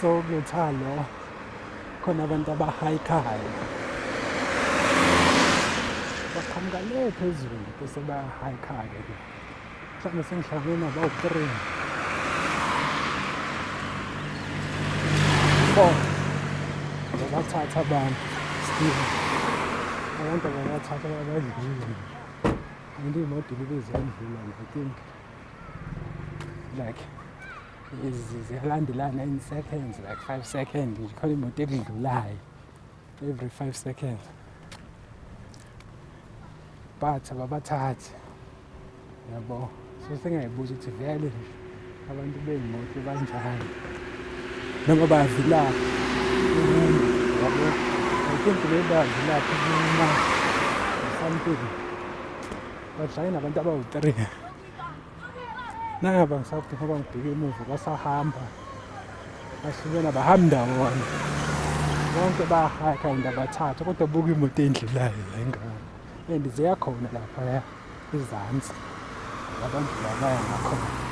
So kulothalo khona abantu abahayikhayo, baqhamuka le phezulu bese bayahayikha-ke ke. Mhlawumbe sengihlangene nabawu-three, four, babathatha abantu still, abantu ababathatha babadlile, and iy'moto libe ziyandlula. I think like ziyalandelana in seconds, like 5 seconds nje khona imoto ekudlulayo every 5 seconds, but ababathathi, yabo. So sengiyayibuza ukuthi vele nje abantu bey'moto banjani, noma bayavilapha ukuma, yabo. I think maybe bayavilapha ukuma or something. Badlale nabantu abawu-three nangaba ngisafuna ngoba ngibheke emuva, basahamba, bahlukene, abahambi ndawonye, bonke bayahayikha and abathatha. Kodwa buka imoto endlulayo la ingane, and ziyakhona laphaya ezansi, abantu la baya ngakhona.